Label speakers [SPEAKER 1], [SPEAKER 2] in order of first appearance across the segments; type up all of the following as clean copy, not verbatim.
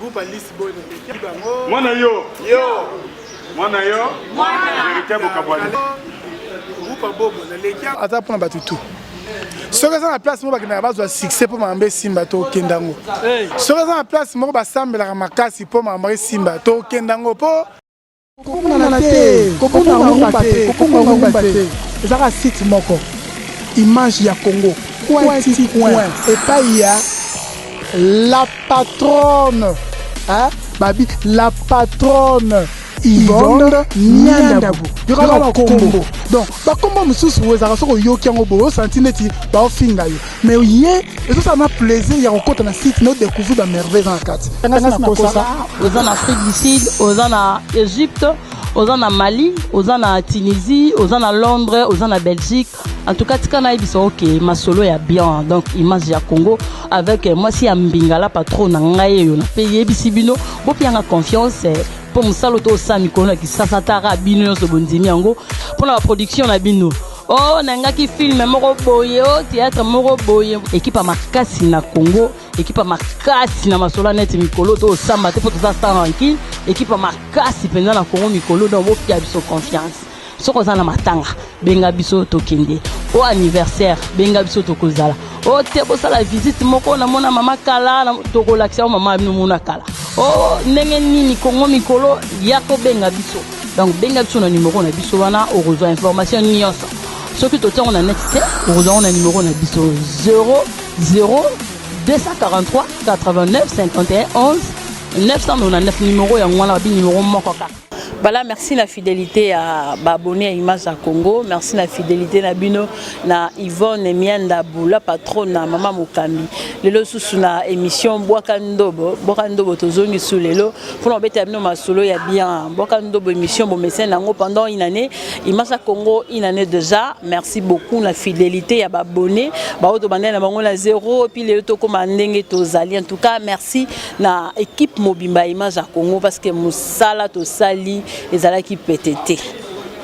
[SPEAKER 1] Groupe Alice Boy naleki bango.
[SPEAKER 2] Mwana yo. Yo. Mwana yo. Mwana. Verite bokabwani.
[SPEAKER 1] Groupe Bobo naleki ata mpona bato tout. Soki eza na place moko bakendaka bazwa succès mpo makambo esimba, tokenda yango. Soki eza na place moko basambelaka makasi mpo makambo esimba, tokenda yango mpo
[SPEAKER 3] Kobungana te, kobunga ngumba te, kobunga ngumba te. Ezaka site moko, Image ya Congo, coin ti coin, epai ya la patronne, hein? Babi la patronne Yvonne Niandabu. Yoka ba kombo. Donc ba kombo mosusu ezalaka soki oyoki yango boye osanti neti baofinga yo, mais ye ezosala na plaisir ya kokota na site na odécouvrir ba merveille eza na kati. Ngasi na kosa.
[SPEAKER 4] Oza na Afrique du Sud, oza na Égypte, oza na Mali, oza na Tunisie, oza na Londres, oza na Belgique. En tout cas, tika nayebisa, ok, masolo ya bien. Donc Image ya Congo avec mwasi ya mbingala, patron na ngai oyo na mpe yebisi bino bopianga confiance mpo mosala to osala mikolo na Kisasa tara bino nyonso bondimi yango mpona baproduction na bino. O nangaki film moko boye, o théâtre moko boye, équipe ya makasi na Congo, équipe ya makasi na masolo neti mikolo to osamba te mpo toza sans rancune. Équipe ya makasi mpenza na Congo mikolo. Donc bopia biso confiance. Soki oza na matanga, benga biso tokende. O anniversaire, benga biso tokozala. O te bosala visite moko, namona mama kala, tokolakisa yo mama bino mona kala. O ndenge nini Kongo mikolo ya kobenga biso. Donc benga biso na numero na biso wana, okozwa information nyonso. Soki totiango na net te, okozwa ngo na numero na biso 00 243 89 51 11 999. Numero yango wana, babi numero moko kaka.
[SPEAKER 5] Voilà, merci la fidélité à abonné à Image à Congo. Merci la fidélité na bino na Yvonne Mianda Boula, patronne na Mama Mokambi. Lelo susu na émission Bwaka Ndobo, Bwaka Ndobo tozongi su lelo pour beta bino masolo ya bien. Bwaka Ndobo émission bon médecin nango pendant une année, Image à Congo une année déjà. Merci beaucoup la fidélité ya abonné. Ba oto banda na bango na zéro puis lelo tokoma ndenge tozali. En tout cas, merci na équipe mobimba Image à Congo parce que mosala tosali ezalaki pete te.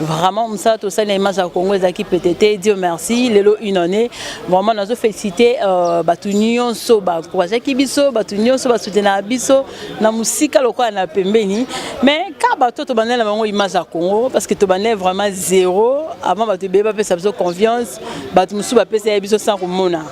[SPEAKER 5] Vraiment, mosala tosali na Image ya Congo ezalaki pete te. Dieu merci, lelo une année. Vraiment nazo félicité bato nyonso baencourageaki biso, bato nyonso basoutenaka biso na mosika lokola na pembeni. Mais ka bato tobandeli na bango Image ya Congo, parce que tobandeli vraiment zéro avant. Bato ebele bapesa biso confiance, bato mosusu bapesa ye biso sans komona.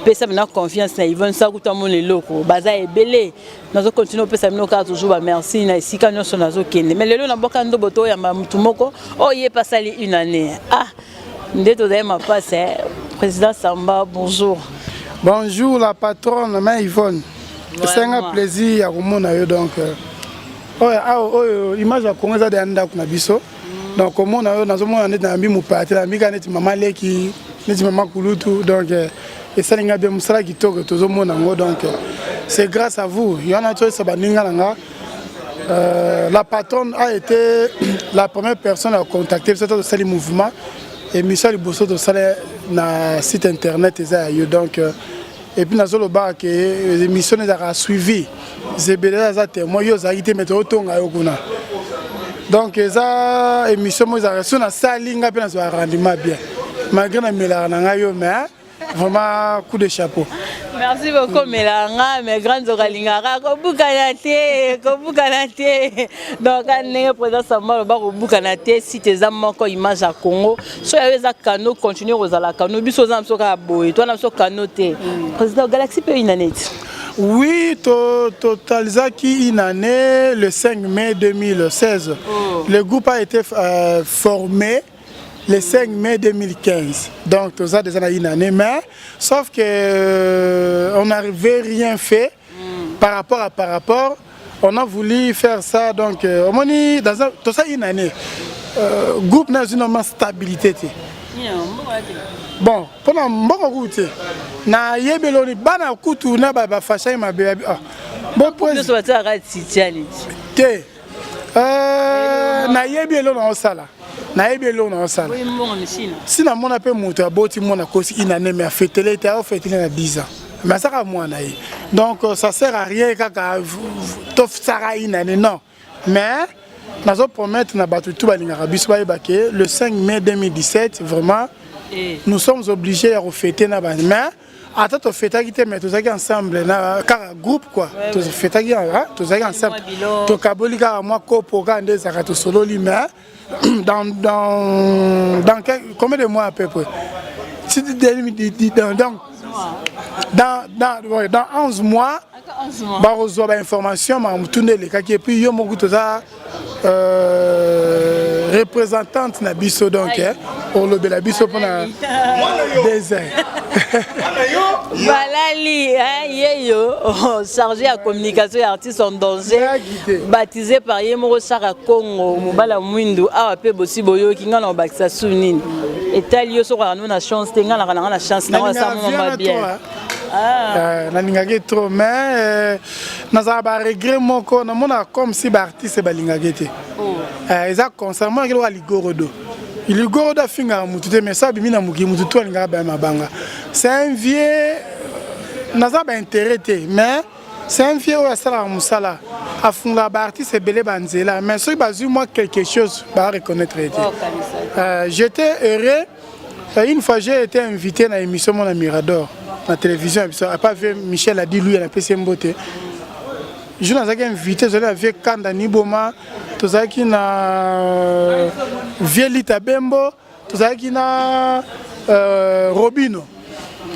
[SPEAKER 5] Pesa bina confiance na Yvonne Sakuta, mona eloko baza ebele. Nazocontinue opesa bino kaka toujours bamerci na esika nyonso nazokende. Mais lelo naboka ndobo, toyamba motu moko oyo ye pasali une année. Ah, nde tozali mapasi. Président Samba, bonjour.
[SPEAKER 1] Bonjour la patronne ma Yvonne, esenga plaisir ya komona yo. Donc oyo awa oyo Image ya Congo eza deya ndako na biso. Donc komona yo, nazomona neti nayambi mopaya te, nayambi kaka neti mama leki, neti mama kulutu. Donc esali ngai bien, mosala kitoko tozomona yango. Donc c'est grâce à vous. Yana toyesa baninga na nga. La patronne a été la première personne à contacter biso. Tosali mouvement, émission ya liboso tosala na site internet eza ya yo. Donc et puis nazolobaka ke émission ezalaka suivi. Zebele aza témoin, yo ozalaki te, mais tozotonga yo kuna. Donc eza émission moko ezalaka so nasali nga mpe nazwaka rendement bien, malgré namelaka na ngai yo, mais vraiment coup de chapeau.
[SPEAKER 5] Merci beaucoup. Melanga, mais grand nzoka alingaka kobukana te, kobukana te. Donc ndenge président Samba aloba, kobukana te. Site eza moko, Image ya Congo. So yayo eza kano, continue kozala kano. Biso oza na biso kaka boye, to na biso kano te. Président Galaxy mpe une année.
[SPEAKER 1] Oui, totalisaki une année le 5 mai 2016. Oh. Le groupe a été formé le 5 mai 2015. Donc, tout ça déjà une année, mais sauf que on n'avait rien fait par rapport. On a voulu faire ça, donc on a dans un, tout ça une année. Groupe n'a une stabilité. Bon, mpona mbongo kutu te, nayebeli oni bana kutu na bafashai mabe. Te, nayebi eloko na osala, nayebi eloko na osala. Si namona mpe moto aboti mwana kosi une année, mais afetele te, aofetele na 10 ans, mais azaka mwana ye. Donc ça sert à rien kaka tosaka une année, non. Mais nazopromettre na bato tu balingaka biso bayeba ke le 5 mai 2017, vraiment, nous sommes obligés ya kofete na bana. Mais Ata tofetaki te, mais tozalaki ensemble na kaka groupe quoi. Tofetaki, tozalaki ensemble, tokaboli kaka mwa kopo kaka nde ezalaka, tosololi. Mais dans combien de mois à peu près, donc ouais, dans 11 mois bakozwa bainformation makambo tunda elekaki. Et puis yo moko toza représentante na biso, donc olobela biso mpona désert.
[SPEAKER 5] Balali yeyo chargé ya communication ya Artiste en danger, baptisé par ye moko Saka Congo, mobala mwindu. Awa mpe bosi boyoki ngai na kobakisa su nini etali yo. Soki no na chance te, ngai naka nanga na chance nango asala mama bien.
[SPEAKER 1] Nalingaki trop, mais nazala baregret moko, namonaka comme si baartiste balingaki te. Eza concert monaki loka ligorodo. Ligorodo afingaka motu te, mais so abimi na mokili, motu to alingaka baya mabanga. C'est un vieux, naza baintérêt te, mais c'est un vieux oyo asalaka mosala, afungaka baartiste ebele banzela, mais soki bazwi mwa quelque chose, bareconnaître te. J'étais heureux une fois j'ai été invité na émission mona Mirador na télévision ya biso apa vieux Michel Adi Lui, anapesi ye mbote. Jour nazalaki invité, tozali na vieux Kanda Niboma, tozalaki na vieux Lita Bembo, tozalaki na Robino.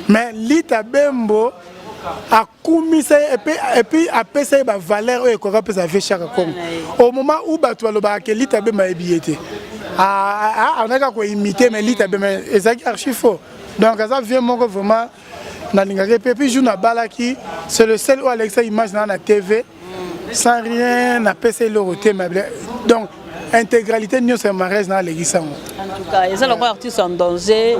[SPEAKER 1] Mais Lita Bembo akumisa ye et puis apesa ye bavaleur oyo ekoka apesa vieux Chaka Congo. Au moment où bato balobaka ke Lita Bembo ayebi ye te, anaki koimite, mais Lita Bembo ezalaki archi faux. Donc aza vieux moko vraiment nalingaki. Mpe puis jour nabalaki, c'est le seul oyo alekisa image na na TV sans rien, napesa eloko te. Donc intégralité nyonso ya mariage na alekisa yango.
[SPEAKER 5] En tout cas, eza lokola Artiste en danger.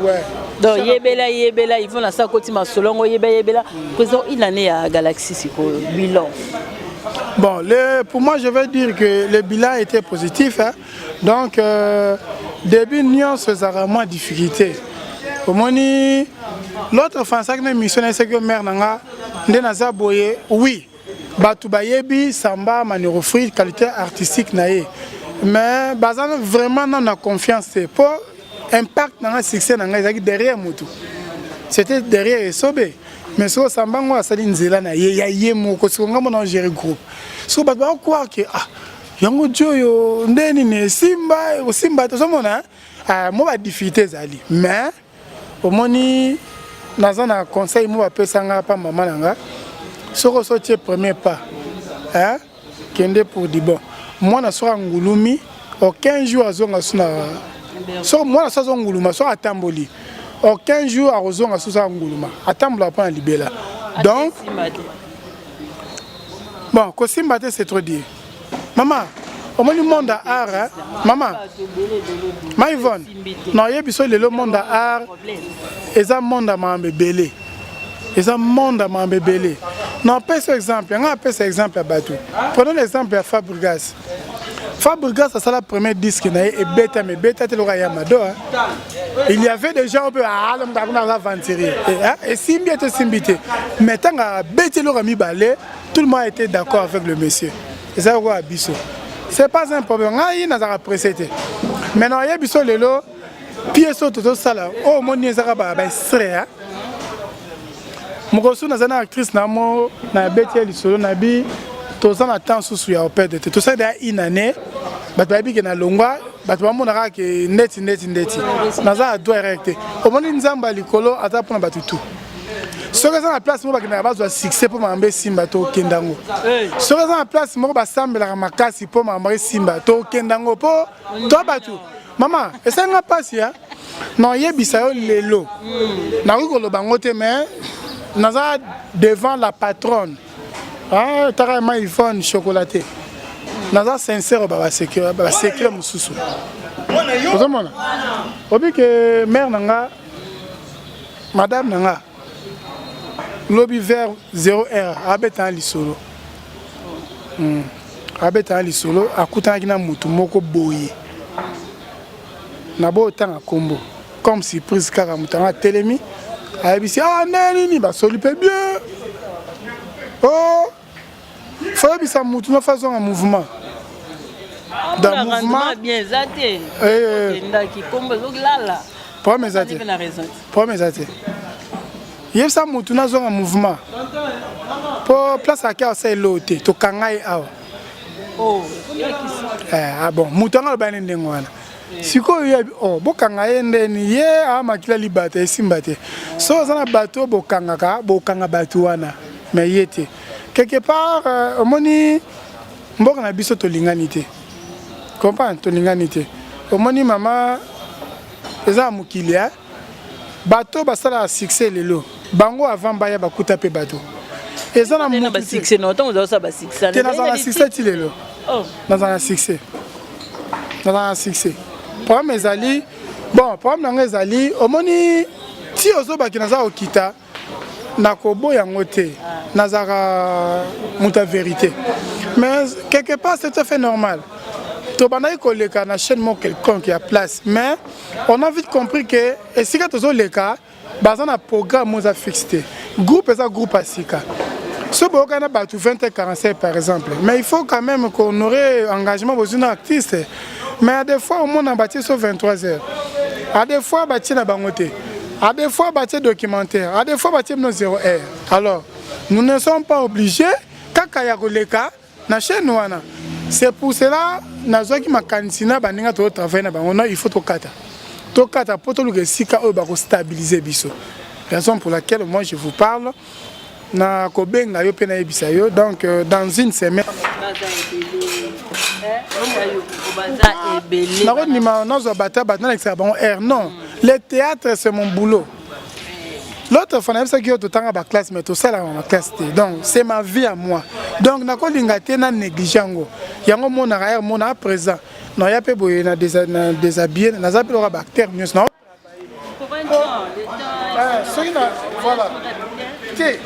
[SPEAKER 5] Donc yebela, yebela, il faut na sa koti masolongo, yebela, yebela. Président, une année ya Galaxy sikoyo, bilan?
[SPEAKER 1] Bon, pour moi, je vais dire que le bilan était positif, hein. Donc, début nyonso ezalaka mwa difficulté. Omoni, l'autre fois nasalaki na émission na esaki yo mare na nga nde naza boye. Oui, bato bayebi Samba Manirofri, qualité artistique na ye, mais baza vraiment nano na confiance te, mpo impact na nga, succès na ngai ezalaki derrière motu, c'était derrière Esobe. Mais soki osamba ngo asali nzela na ye ya ye moko, siko nga mona ogérer groupe, siko bato bakocroire ke ah, yango di oyo nde nini esimba, ekosimba. Tozomona mo badifficulté ezali, mais omoni, naza na conseil mo bapesanga pa mama na nga: soki osotie premier pas, hein, kende pour du bon. Mwana soki angulumi, aucun jour azonga su na so. Mwana so azonguluma, soki atamboli, aucun jour akozonga susu anguluma, atambolaka mpo na libela. Donc bon, kosimba te, c'est trop dire. Mama, omoni monde ya art, mama ma Yvonne, naoyebi so lelo monde ya art eza monde ya makambo ebele, eza monde ya makambo ebele. Na apesa exemple, yanga apesa exemple ya bato. Prenons l'exemple ya Fabrigas. Fabrigas asala premier disque na ye, ebetama, ebeta te lokola ya Mado. Il y avait des gens oyo mpe kuna aza aventurier, esimbi ete esimbi te, mais ntango abeti eloko ya mibale, tout le monde a été d'accord avec le monsieur. Eza lokola biso, c'est pas un problème. Ngai nazalaka pressé te, mais nayebi biso lelo pièce oyo tozosala oyo omoni ezaka baextrait. Mokosu naza na actrice na mo na beti ya lisolo na bi, toza na temps susu ya opede te. Tosali deya une année, bato bayebi ke na longwa, bato bamona kaka ke ndeti ndeti ndeti naza na droit erreur te. Omoni, Nzambe ya likolo aza mpona bato tu. Soki eza na place moko bakendaka bazwa succès mpo makambo esimba, tokenda yango. Soki eza na place moko basambelaka makasi mpo makambo esimba, tokenda yango. Mpo to bato, mama, esalinga mpasi ya naoyebisa yo lelo, nakoki koloba yango te, mais naza devant la patronne, taka ma Yvonne Chocolat te. Naza sincère, basecret mosusu ozomona obi ke mare na nga, madame na nga, lobi vers 0 heure abetana lisolo, abetana lisolo, akutanaki na motu moko boye na boyo otanga nkombo comme surprise. Kaka moto yango atelemi, ayebisi: "Ah, nde nini?" Basoli mpe bien. O fo yebisa motu no, fo azonga mouvement
[SPEAKER 5] dans mouvement. Bien, eza te, okendaki kombo ezolala.
[SPEAKER 1] Problème eza te, problème eza te. Yebisa mutu nazonga mouvement po place ake asala eloo te, tokanga ye awa.
[SPEAKER 5] Oh,
[SPEAKER 1] eh, ah bon, mutu yango alobani ndenge wana. Sikoyo ye oh, bokanga ye ndeni ye amakila libata esimba te. So oza na bato oyo bokangaka, bokanga bato wana mais ye te. Quelque part euh, omoni mboka na biso tolingani te. Comprendre, tolingani te. Omoni mama eza ya mokili eh? Bato basalaka succès lelo bango avant baya bakuta mpe bato eza na
[SPEAKER 5] mutu succès no ntango ozala ba succès
[SPEAKER 1] te. Nazala na succès ti lelo.
[SPEAKER 5] Oh.
[SPEAKER 1] Nazala na succès, nazala na succès. Problème ezali, bon, problème nango ezali, omoni ti ozobaki naza kokita, nakoboya yango te, nazalaka moto ya vérité, mais quelque part c'est tout à fait normal. Tobandaki koleka na chaîne moko quelconque ya place, mais on a vite compris que esika tozoleka baza na programme oyo eza fixe te. Groupe eza groupe ya sika, so boyokani na bato 20h45 par exemple, mais il faut quand même qu'honorer engagement bozwi na artiste. Mais à des fois omona batie so 23 heures, à des fois batie na bango te, à des fois batie documentaire, à des fois batie bino 0 heure. Alors nous ne sommes pas obligés kaka ya koleka na chaîne wana. C'est pour cela nazwaki makanisi na baninga tozotravaille na bango, non, il faut tokata, tokata mpo toluka esika oyo bakostabilize biso. Raison pour laquelle moi je vous parle, na kobenga yo mpe nayebisa yo, donc dans une semaine.
[SPEAKER 5] Baza ebele.
[SPEAKER 1] Nakondima nazwa bato ya bato nalekisaka bango air, non. Le théâtre, c'est mon boulot. L'autre fois nayebisaki yo, totanga baclasse mais tosalaka na classe te. Donc c'est ma vie à moi, donc nakolinga te na néglige yango. Yango monaka air mona à présent naya mpe boye na déshabillé, naza mpe loka baacteur nyonso na soki na voilà te te.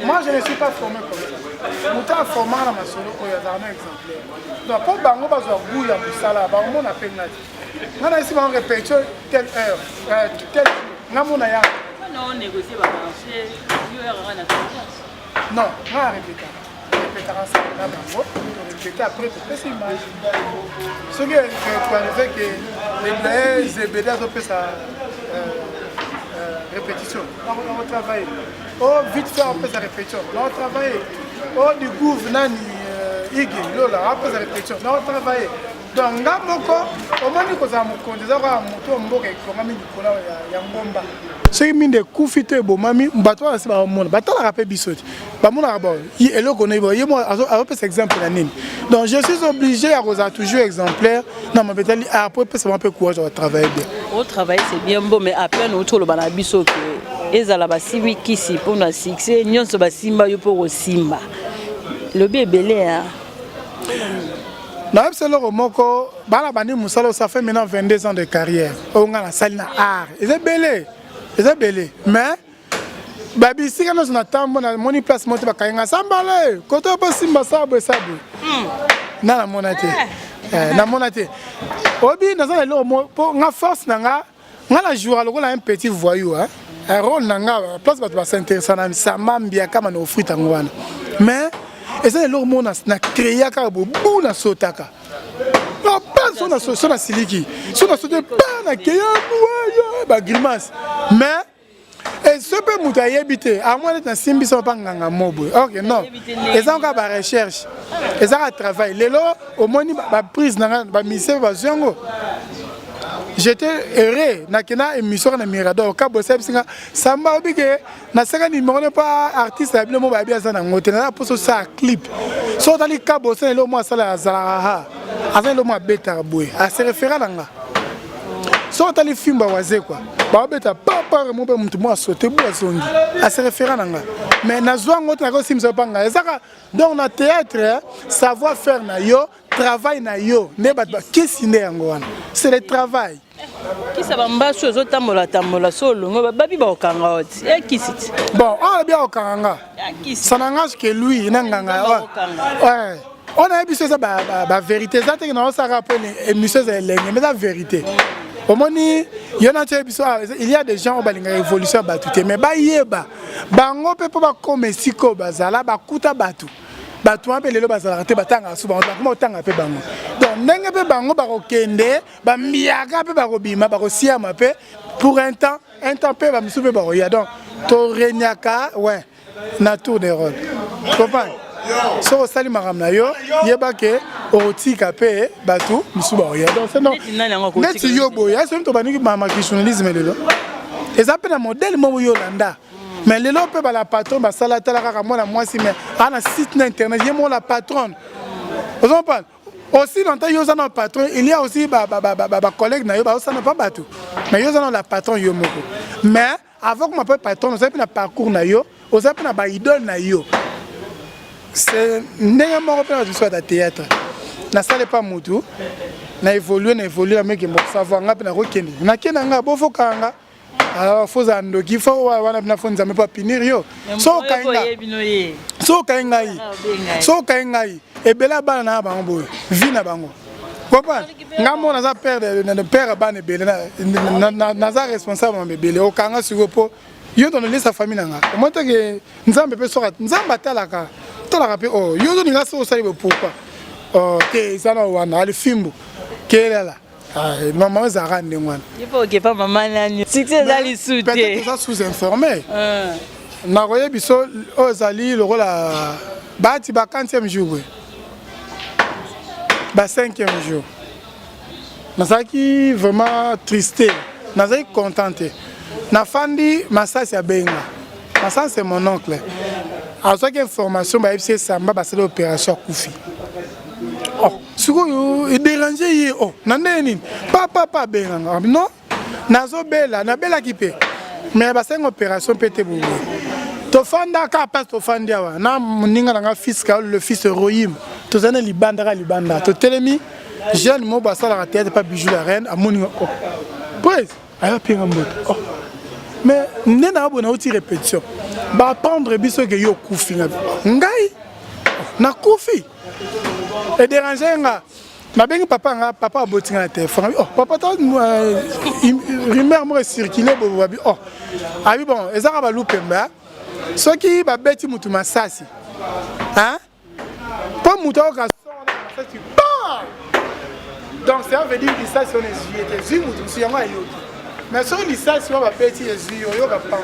[SPEAKER 1] Moi, je ne suis pas formé comme ça. Moto aformaka na masolo oyo azalaka na exemplaire. Donc mpo bango bazwa goût ya mosala, bakomona mpe nga te. Nga nayesi bango répétition telle heure, tel nga mona ya non, nga arépétaka, répétaka ensemble na bango, torépété, après topesi image. Soki toarrive ke le Zebede azopesa répétition, nakotravaille. Oh, vite fait apesa répétition, nakotravaille. Oh, du gouve nani ige lola apesa répétition, nakotravaille. Donc nga moko, omoni, kozala mokonzi eza kaka moto mboka ekongami likolo ya ngomba. Soki minda ekufi to ebomami, bato wana si bamona, batalaka mpe biso te, bamonaka bon eloko na ye mo azopesa exemple na nini. Donc je suis obligé ya kozala toujours exemplaire na mabetali art po epesa bango mpe courage ya kotravaille bien.
[SPEAKER 5] Otravaille, c'est bien beau, mais à peine outi oloba na biso ke ezala basimbi kisi mpona succès nyonso, basimba yo mpo kosimba lobi ebele ya
[SPEAKER 1] Nayebisa eloko moko, bana bandi mosala, ça fait maintenant 22 ans de carrière oyo ngai nasali na art. Eza ebele, eza ebele, mais babisika nyonso na ntambo namoni place moko te bakangi nga sambale koto mpo simba sabwe sabwe na namona te. Namona te. Obi naza na eloko mpo nga force na nga, nga na jouera lokola un petit voyou, hein? Un rôle na nga place bato bas'intéressa na samba mbiaka na ofruit yango wana. Mais eza eloko moko na créa kaka bobu, nasotaka pa so nasiliki, so nasote pa nakeya bagrimace, mais eso mpe moto ayebi te. Amwa neti nasimbisa mpa nganga mo boye. Ok, non, eza kaka barecherche, eza kaka travail. Lelo omoni baprise na nga, bamusicien mpe bazwi yango. J'étais heureux nakenda émission na Mirador kabosa bisinga samba obi ke naseka numéro ne pa artiste ya bino mo bayebi aza nango te. Naza mposo osala clip. So otali kabosa, eloko mo asala, azalaka ha aza eloko mo abetaka boye, ase référa na nga. So otali fimbo ya Wazekwa, baobeta papare mo mpe motu mo asote bo azongi, ase référa na nga. Mais nazwa yango te, nakosimbisa mpa ngai ezaka. Donc na théâtre, savoir faire na yo, travail na yo nde bato bakisi nde yango wana, c'est le travail.
[SPEAKER 5] Kisa bambasu ezotambola tambola, so olongo babi bakokanga yo ti ya kisi ti.
[SPEAKER 1] Bon, awa bi akokanga nga, ça n'engage que lui na nganga. Ouais, on ayebi biso eza bavérité, eza teke naosaka mpo émission eza elenge, mais eza vérité. Omoni yo na toyebi biso, il y a des gens oyo balingaka évolution ya bato te, mais bayeba bango mpe mpo bakoma esika oyo bazala, bakuta bato. Bato wana mpe lelo bazalaka te, batangaka so bango, bakoma kotanga mpe bango. Donc ndenge mpe bango bakokende, bambiaka mpe bakobima, bakosiama mpe pour un temps, un temps mpe bamisusu mpe bakoya. Donc To regnaka ouais na tour de rôle. Comprendre? Soki osali makambo na yo, yeba ke okotika mpe bato mosusu bakoya. Donc c'est non. Neti yo boye, soki tobandiki makambo ya journalisme lelo, eza mpe na modèle moko yo olanda. Mais lelo mpe bala patron basala tala kaka mwana mwasi mais ana site na internet ye moko la patronne. Ozo comprendre? Aussi longtemps yo oza na patron, il y a aussi ba ba ba ba, ba collègue na yo ba osana pas bato. Mais yo oza na la patron yo moko. Mais avant que ma patron, oza mpe na parcours na yo, oza mpe na ba idole na yo. C'est ndenge moko mpe na biso ya théâtre. Nasali pa mutu, na évoluer na évoluer na meke moko savoir nga mpe nakokende. Nakende nga bofokanga nga. Alors faut za ndoki faut wana bina faut nzambe pa punir yo. So kainga. So kainga ngai. So kainga ngai. Ebele bana na bango boye. Vie na bango. Comprends? Nga mona naza père de père bana ebele na naza responsable ma ebele. Okanga siko po yo tono lisa famille na nga. Omoni te ke nzambe pe soka nzambe atalaka. Talaka pe oh yo zo ninga so osali bo pourquoi? Oh te eza na wana ali fimbu. Kelala. Ah, maman ezalaka ndenge wana.
[SPEAKER 5] Il faut okepa mama nani. Succès eza lisu te.
[SPEAKER 1] Peut-être oza sous-informé. Nakoyebi biso oyo ezali lokola bati ba 4e jour boye. Ba 5e jour. Nazalaki vraiment triste. Nazalaki content te. Nafandi masasi abenga. Masasi c'est mon oncle. Azwaki information bayebisi ye Samba basali opération akufi. Oh, sikoyo ederange ye oh, na ndenge nini papa pa abenganga non nazobela nabelaki mpe mais basengi opération mpe te boye tofandaka place tofandi awa na moninga na nga fils kaolo le fils royim tozali na libanda kaka libanda totelemi jeune moko asalaka théâtre pa bijou la reine amoni nga oh prise aya pinga mbote oh mais nde na boye nauti répétition baapprendre biso ke yo okufi nga ngai nakufi ederange nga nabengi papa nga papa aboti nga na telefone oh papa ta rumeur moko ecircule boye babi oh abi bon eza kaka balupemba soki babeti mutu masasi hein mpo mutu ayoka son wana masasi pa donc ça veut dire lisasi wana ezwi ye te ezwi mutu mosusu yango ayoki mais soki lisasi wana babeti ezwi yo oyoka pa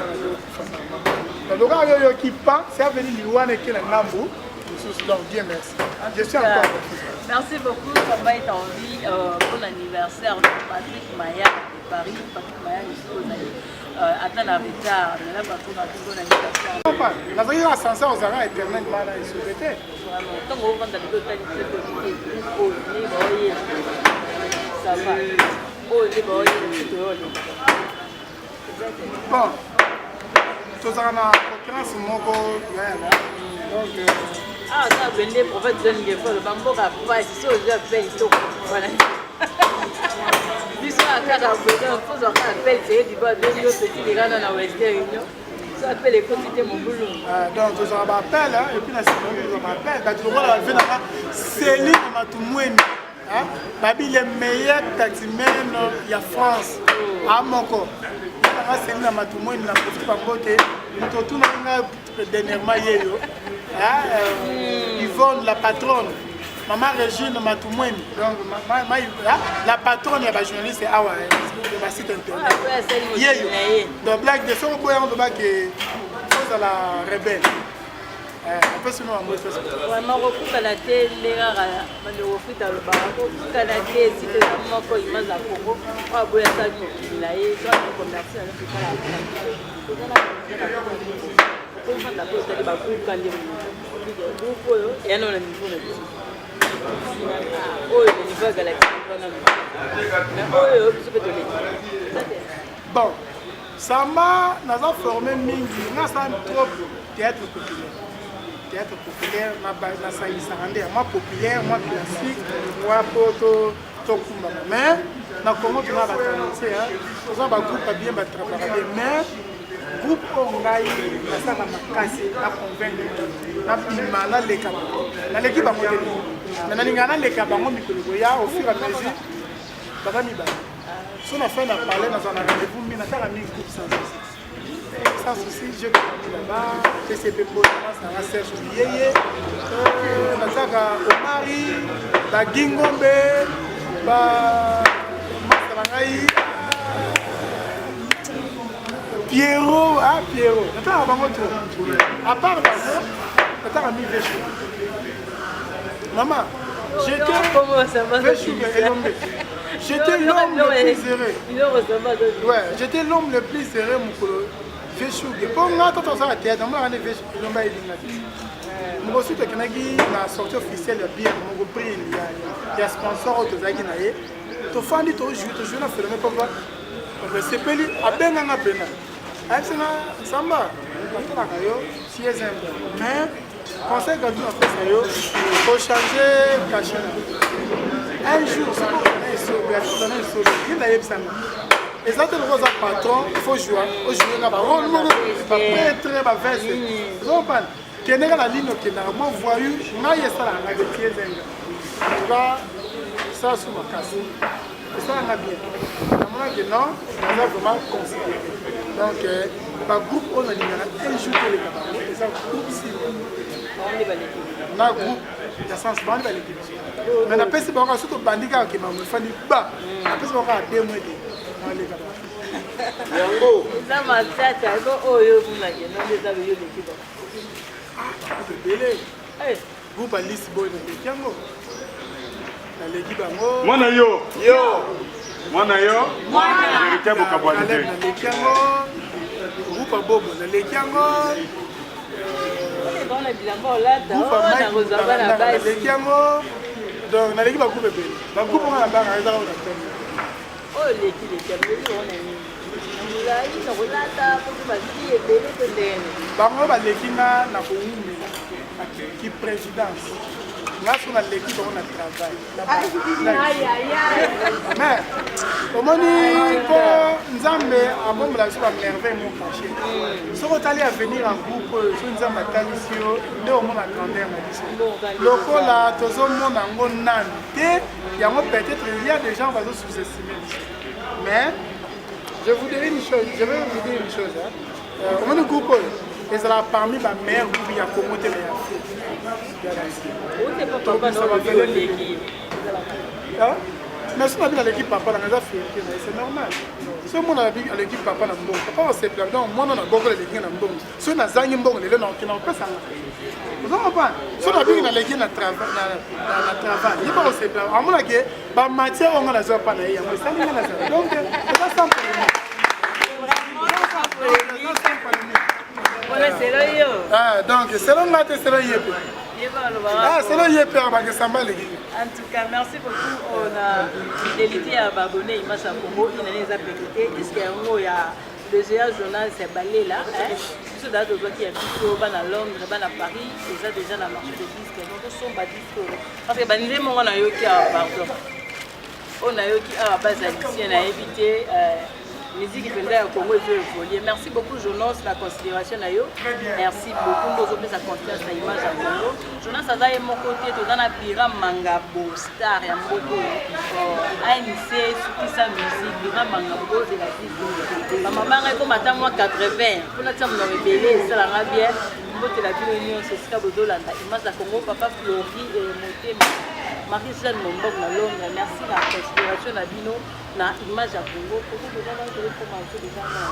[SPEAKER 1] lokola yo oyoki pa ça veut dire liwa wana eke na ngambu mosusu. Donc Dieu merci, je suis encore.
[SPEAKER 5] Merci beaucoup, Samba est en vie. Bon anniversaire de Patrick Maya de Paris. Patrick Maya, je suis aux amis. Ata na retard, mais là, bato na bon anniversaire.
[SPEAKER 1] Papa, nazalaki na ascenseur ozalaka éternellement na esobe te.
[SPEAKER 5] Vraiment, ntango ovanda lelo otali te oyo nde baoyela ça va, oyo nde baoyela biso toyoleka.
[SPEAKER 1] Bon, tozalaka na concurrence moko donc
[SPEAKER 5] ah ça bende prophète John Ngefo aloba mboka pasi so ozwi appel to wana biso kaka boye donc fozwa kaka appel seye diba abengi yo petit likana na Western Union so appel ekoti te mobulu.
[SPEAKER 1] Donc tozwaka baappel et puis na nsima tozwa baappel bato lokola bave nanga Céline Matumweni babi le meilleur taximan ya France a moko nanga Céline Matumweni na profite bango te moto otunaki nga dernièrement yeyo Yvonne la patronne Maman Régine Matumweni donc ma, ma, ma, la patronne ya ba journaliste awa ya ba site internet yeyo donc blague de soko boya ngo ke ozala rebelle apesi no yango efesi
[SPEAKER 5] vraiment kokutana te nde kaka bandeko futa alobaka kokutana te site eza moko image ya Congo oyo aboyi asali mokili na ye so commerce ofanda mpe otali bagroupe ka nde groupe oyo eya nao na niveau na biso oyo na niveau ya galaxie wana mais oyo biso mpe toleki.
[SPEAKER 1] Bon, Samba naza formé mingi nga asala trop théâtre populaire, théâtre populaire nasangisaka nde ya mwa populaire mwa classique mwa po tokumbama. Mais na Congo toza batalente, toza bagroupe ya bien batravaka bien, mais groupe oyo ngai nasalaka makasi na convaincre nabima naleka bango, naleki bango te mais nalingaka naleka bango mikolo koya au fur et à mesure. Baza mibale so na fin na palais nazala na rendez-vous mi nataka mingi groupe sans souci, sans souci je là-bas PCP Mbona Serge Biyeye nataka Omari Bagingombe ba masa na ngai Pierrot, ah Pierrot, natalaka bango trop. À part bango, natalaka mi Veshu. Maman, j'étais Veshu Elombe. J'étais l'homme le plus heureux. Ouais, j'étais l'homme le plus heureux mokolo Veshu. Mpo nga toto osala théâtre, namonaka nde Veshu Elombe ayelinga te. Mokosu tokendaki na sortie officielle ya bière moko brine ya sponsor oyo tozalaki na ye. Tofandi tojoue, tojoue na phénomène papa. Nasepeli abenga nga pena ayebisi nga samba natalaka yo si eza mais conseil gratuit napesa yo kochange cachet na un jour soki ozana esobe ati ozana esobe ye nayebisa nga eza te lokola oza patron faut joua ojoue nga barole moko bapretre baveste ozopana kende nga na ligne okendaka mwa voyou ngai esalaka nga te tiezenga en tout cas sala su makasi esala nga bien namonaki non naza vraiment considéré donc euh, bagroupe oyo nalingaka un jour toleka bango eza groupe simba na groupe ya sens bango nde baleki biso mais napesi bango kaka soki tobandi kaka kema mofandi ba napesi bango kaka de mois de naleka bango
[SPEAKER 2] yango
[SPEAKER 5] eza matata eko oyo omonake nonde eza yo oleki bango
[SPEAKER 1] ah bagroupe ebele eh. Groupe Alice Boy naleki yango. Naleki bango.
[SPEAKER 2] Mwana yo. Yo. Mwana yo. Mwana. Verite bokabwani te.
[SPEAKER 1] Naleki yango. Groupe Bobo naleki yango. Naleki yango. Donc naleki ba groupe ebele. Ba groupe nga na banga ezaka na tongo.
[SPEAKER 5] Oyo leki leki yango wana nini? Molai na kolata mpo basi ebele to ndenge.
[SPEAKER 1] Bango baleki nga na kowumela. Ki presidence nga so naleki bango na travail mais omoni mpo nzambe abombola biso bamerveille mo caché soki otali avenir ya groupe oyo soki nzambe atalisi yo nde omona grandeur na biso lokola tozomona yango nanu te yango peut-être il y a des gens bazo sous-estimer biso mais je vous dirai une chose je vais vous dire une chose hein. Euh, omoni groupe oyo ezalaka parmi ba meilleur groupe ya Congo te mais ya Afrique. Mais soki nabi naleki papa nanga eza fierté na ye c'est normal soki mwana nabi aleki papa na mbongo papa osepela donc mwana na bokolo eleki nga na mbongo soki nazangi mbongo lelo nakokenda kopesa nga ozo comprendre soki nabiki naleki na travail ye bakosepela amonake bamatière oyo nga nazwa pa na ye yango esali nga nazala donc eza sans polémique Ah, donc selon nga te selon ye mpe ah, selon ye mpe abakesamba aleki
[SPEAKER 5] En tout cas, merci beaucoup. On a fidélité à abonné Image à Congo, une année à PPT. Est-ce qu'il y a un le géant journal c'est balela hein? biso daa tozwaki ya biso bana londres bana paris eza déjà na marché de disque donc tosomba disque oyo parce que banzembo ngo nayoki awa pardon oyo nayoki awa bazalicien nayebi te euh, miziki mpenza ya congo ezo évolue merci beaucoup jonas na considération na yo merci beaucoup nde ozopesa confiance na image ya congo jonas aza ye moko te toza na bira mangabo star ya mboka oyo oh, anc sukisa musique bira mangabo bozela disque bamama ngai ekoma ata mwa 80 mpona tia monoko ebele esalanga bien mbotela bino nyonso esika bozolanda image ya congo papa flori eh, motema marie jeanne mombok na londres merci na considération na bino na image ya congo congo deja wana tozokoma biso deja na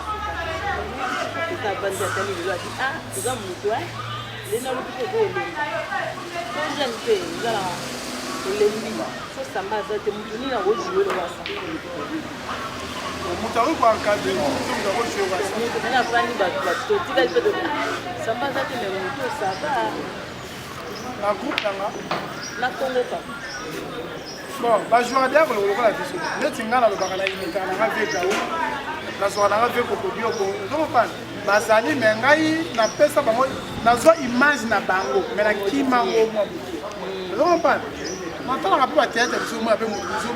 [SPEAKER 5] suka eza avandi atali lelo ati ah oza moto e lelo nalobi mpe oza olemba to jeune mpe eza na olembi so samba aza te moto nini akojoue lokola samba
[SPEAKER 1] moto akoki koencadre moto moto akojoue
[SPEAKER 5] moto pene afandi bato bato totikali mpe samba aza te me moto sava
[SPEAKER 1] na groupe nanga
[SPEAKER 5] na congo kaka
[SPEAKER 1] Bon, ba joueurs ya koloba lokola biso. Neti nga nalobaka na imitaka na nga vie Gao. Nazwaka na nga vie Kokodioko. Ozo comprendre? Bazali mais ngai napesa bango nazwa image na bango mais nakima yango mwa moke. Ozo comprendre? Natalaka mpe ba théâtre biso mwa mpe moto mosusu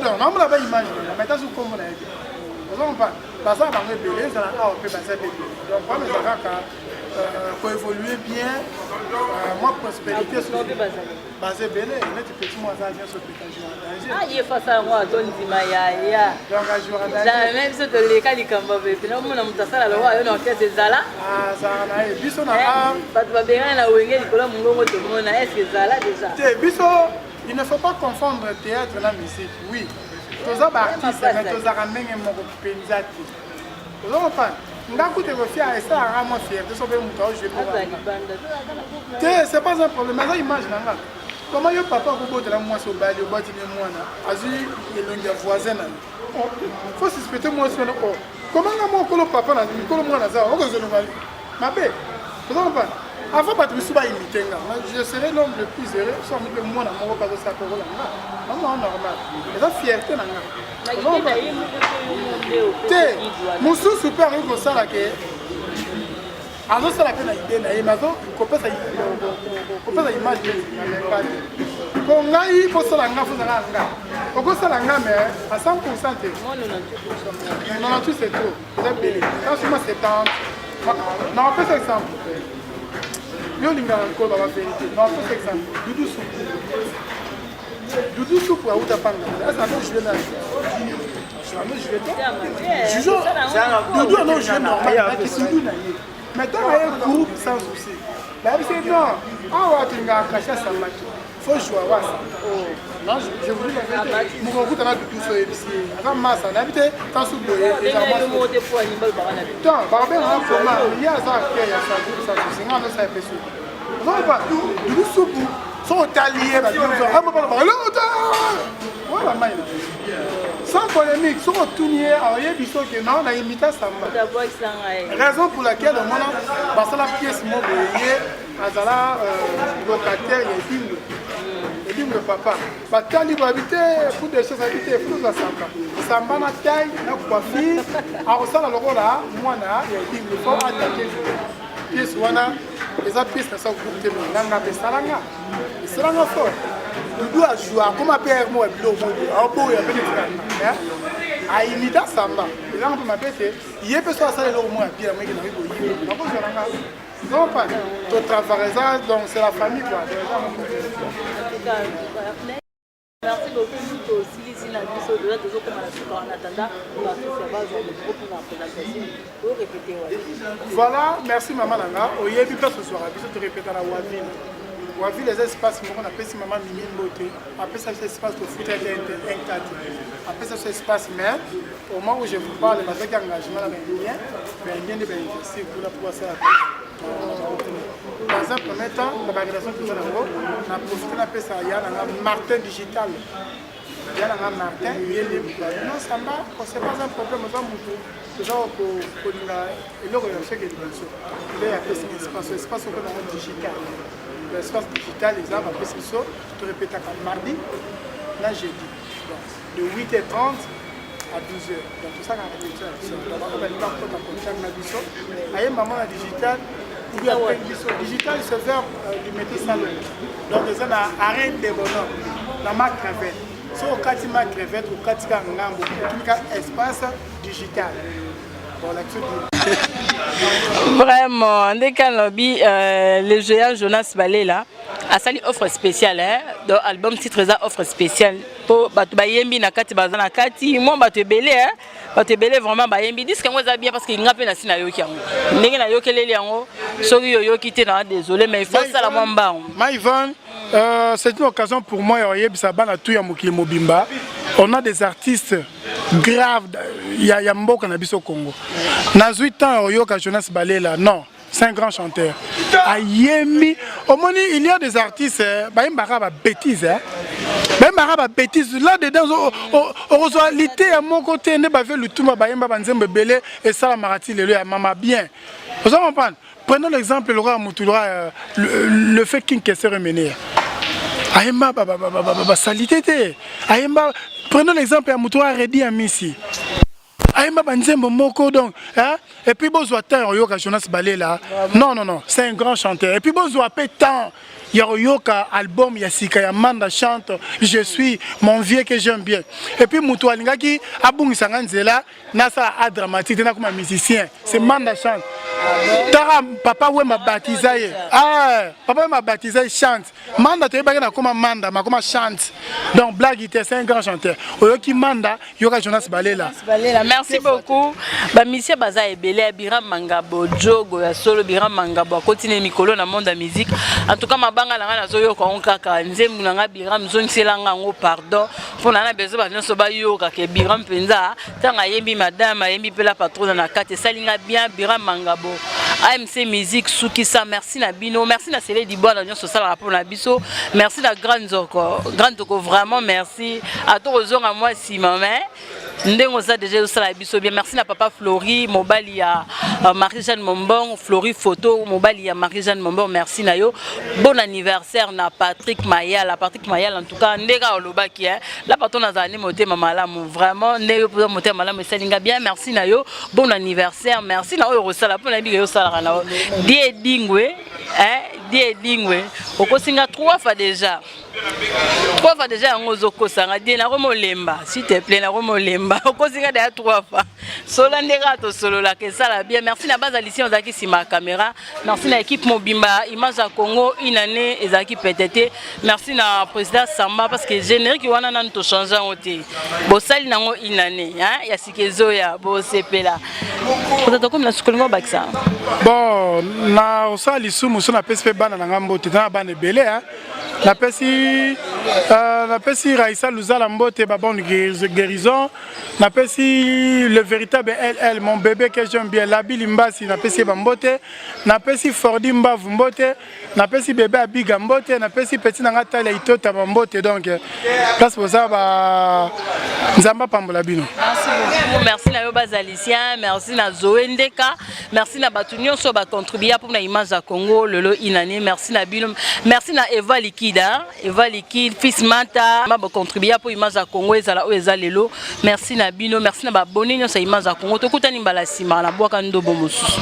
[SPEAKER 1] donc naomona ba image na nga mais tazu kombo na ye te. Ozo comprendre? Baza bango ebele ezala awa mpe baza mpe ebele. Donc problème eza kaka euh, koévoluer bien euh, mwa prospérité baza ebele neti petit mwa aza nyonso peka jour danger
[SPEAKER 5] ah ye fasa yango azondima yaya
[SPEAKER 1] donc ajour danger
[SPEAKER 5] jamais biso toleka likambo pepe naomona moto asala lokola yo na orchestre ezala
[SPEAKER 1] ah, azalaka na ye biso na
[SPEAKER 5] eh,
[SPEAKER 1] art
[SPEAKER 5] bato babengana na wenge likolo ya mongongo tomona est ce que ezala déjà
[SPEAKER 1] te biso il ne faut pas confondre théâtre na musique oui toza baartiste mais tozalaka ndenge moko mpenza te ozo comprendre. Nga kutu ekofia esalaka mwa fierté so mpe moto aojoue te, c'est pas un problème, aza image na nga. Comment yo papa okobotela mwasi, obali, obwati ne mwana azwi elongi ya voisin na yo? Faut suspecter mwasi wana. O comment nga mokolo papa na mikolo mwana aza okozolonga mabe? Oza comprendre? Avant bato misusu baimite nga, je serai l'homme le plus heureux so amoni mpe mwana moko mpe azosala kokola nga. Mama, normal, eza fierté na nga te. Mosusu mpe akoki kosala ke azosala mpe na idée na ye, mais azo kopesa image na memba te. Po ngai kosala nga, fozala nga okosala nga, mais à 100 te. 98, c'est trop, eza ebele. Kasuma 70, na opesa exemple, yo olingaka koloba bavérité, na opesa exemple: Dudu Supu. Dudu Supu auta panga, asa azo jouer na ano jouer te. Dudu ano jouer normal naki Dudu na ye, mais ntango aye groupe Sans Souci, bayebisi non, awa tolingaka cachet asamba te, faut jouer wasa. Non, je vous dis la vérité, moko okutana Dudu so oyebisi ye aza masa, nayebi te tansu boye. Tan bakabengaka koma ye aza acteur ya sa groupe Sans Souci, nga azosala epe suku ozokopa Dudu Supu. So otali ye, wala mai sans polémique, soki otuni ye, aoyebi soki non, na imita Samba. Raison pour laquelle omona basala pièce mo boye, ye azala locataire ya Edingwe. Edingwe papa batali babi te, fou de chasse abi te, fou ozwa Samba. Samba na taille na coiffure akosala lokola mwana ya Edingwe, faut attaquer pièce wana. Eza pièce na sa groupe te, mais nanga mpe esalanga fort. Dudu ajoue, akoma mpe aire moko ya biloko moko aoboya mpe neti aimita Samba, ezanga mpe mabe te. Ye mpe so asala eloko moko ya bien, moyeke nakoki koyiba, nakozwa nanga non pas totravaille eza. Donc c'est la famille, quoi.
[SPEAKER 5] Merci beaucoup. Tosilisi na biso déjà, tozokoma na suka. En attendant, baartiste bazwa micro mpona présentation, orépété wapi?
[SPEAKER 1] Voilà, merci mama na nga. Oyebi place ozwaka biso, torépéta na Waville. Waville eza espace moko napesi mama Mimi mbote, apesa biso espace, tofutaki un 4, apesa biso espace. Mais au moment où je vous parle, bazwaki engagement na baindien, baindien nde bainvestir kuna po basala. Dans un premier temps, na barelation toza nango, na profite napesa ya nanga Martin Digital, ya nanga Martin, ye nde non Samba, c'est pas un problème, oza mutu toza kolinga eloko ya soki liboso nde apesi espace, espace oko nango digital. L'espace digital eza, bapesi biso, torépétaka mardi na jeudi, donc de 8h30 à 12h. Donc tosalaka répétition na biso. Donc bako balingi bakota contact na biso, aye mama na digital ou bien apengi biso digital, c'est vers Limete Salon. Donc eza na arrêt de bonhomme na ma crevette. So okati ma crevette, okati kaka ngambo, otuni espace digital. Bon, là-dessus.
[SPEAKER 5] Vraiment, ndenge alobi, le géant Jonas Balela asali offre spéciale, hein? Donc album titre eza Offre spéciale, mpo bato bayembi na kati, baza na kati mwa bato ebele, hein? Bato ebele vraiment bayembi. Disque yango eza bien, parce que nga mpe nasi nayoki yango ndenge nayokeleli yango. Soki oyoki te, na désolé, mais il faut osala mwa mbango.
[SPEAKER 1] Ma Yvonne, c'est une occasion pour moi ya koyebisa bana tu ya mokili mobimba, on a des artistes grave ya mboka na biso Congo. Nazwi temps ya koyoka Jonas Balela, non, c'est un grand chanteur, ayembi. Omoni, il y a des artistes bayembaka babêtise, bayembaka babêtise là dedans, okozwa liteya moko te. Nde bave Lutumba bayemba banzembo ebele, esalamaka ti lelo ya mama bien. Oza comprendre? Prenons l'exemple lokola motu lokola le fait King Kester Emeneya, ayemba basalite te, ayemba. Prenons l'exemple ya motu oyo Aredi Amisi, ayemba banzembo moko. Donc, hein? Et puis bozwa temps ya koyoka Jonas Balela, non, non, non, c'est un grand chanteur. Et puis bozwa mpe temps ya koyoka album ya sika ya Manda Chante, Je suis mon vieux que j'aime bien. Et puis moto alingaki abungisanga nzela, nasala art dramatique te, nakoma musicien, c'est Manda Chante. Tara papa Wemba baptisa ye. Ah, papa Wemba baptisa ye chante. Manda toyebaki na koma Manda, makoma chante. Donc blague te, c'est un grand chanteur. Oyoki Manda, yoka Jonas Balela.
[SPEAKER 5] Balela, merci beaucoup. Ba musiciens baza ebele, Biram Mangabo, Jogo ya solo Biram Mangabo akoti na mikolo na monde ya musique. En tout cas mabanga na nga nazoyoka ngo kaka nzembo na nga Biram zongisela nga ngo pardon. Pona na besoin ba nyonso bayoka ke Biram mpenza ntango ayembi madame ayembi mpe la patrona na kati esali nga bien Biram Mangabo. AMC Musique sukisa merci na bino, merci na Sele Dibwana nyonso osalaka mpona biso. Merci na Grand Nzoko, Grand Nzoko vraiment merci. Ato kozonga mwa nsima mais ndenge oza deja ezosala biso bien. Merci na papa Flori mobali ya Marie Jeanne Mombong, Flori photo mobali ya Marie Jeanne Mombong, merci na yo. Bon anniversaire na Patrick Mayala. Patrick Mayala en tout cas ndenge olobaki hein, la patron azala nde motema malamu vraiment, ndenge yo mpenza motema malamu esali nga bien. Merci na yo, bon anniversaire. Merci na oyo okosala mpo nayebi ke yo osalaka na yo die dingwe hein, die dingwe okosinga 3 fois déjà. 3 fois déjà yango ozokosanga die nakomolemba, s'il te plaît, nakomolemba okosinga deya 3 fois sola nde kaka tosololaka esala bien. Merci na bazalicien ozalaki nsima ya caméra, merci na équipe mobimba Image ya Congo, une année ezalaki pete te. Merci na président Samba parce que générique wana nanu tochange yango te, bosali nango une année hein, ya sika ezoya bosepela. Tokomi na sukolingo obakisa.
[SPEAKER 1] Bon, na osala lisumu so napesi mpe bana na nga mbote, na bana ebele hein. Napesi Raissa Luzala mbote, ba bonne guérison. Napesi le véritable LL, mon bébé que j'aime bien, Labi Limbasi, napesi ye bambote. Napesi Fordi Mbavu mbote, napesi bébé Abiga mbote, napesi petit na nga Talia Itota bambote. Donc place boza ba Nzambe apambola bino.
[SPEAKER 5] Merci beaucoup. Merci na yo bazalicien, merci na Zoé Ndeka, merci na bato nyonso bacontribua mpona Image ya Congo lelo inane. Merci na bino, merci na Eva Liquide, hein? Eva Liquide, Fils Mata, ma bacontribua mpo Image ya Congo ezala oyo eza lelo. Merci na bino, merci na babone nyonso ya Image ya Congo. Tokutani mbala nsima na bwaka ndobo mosusu.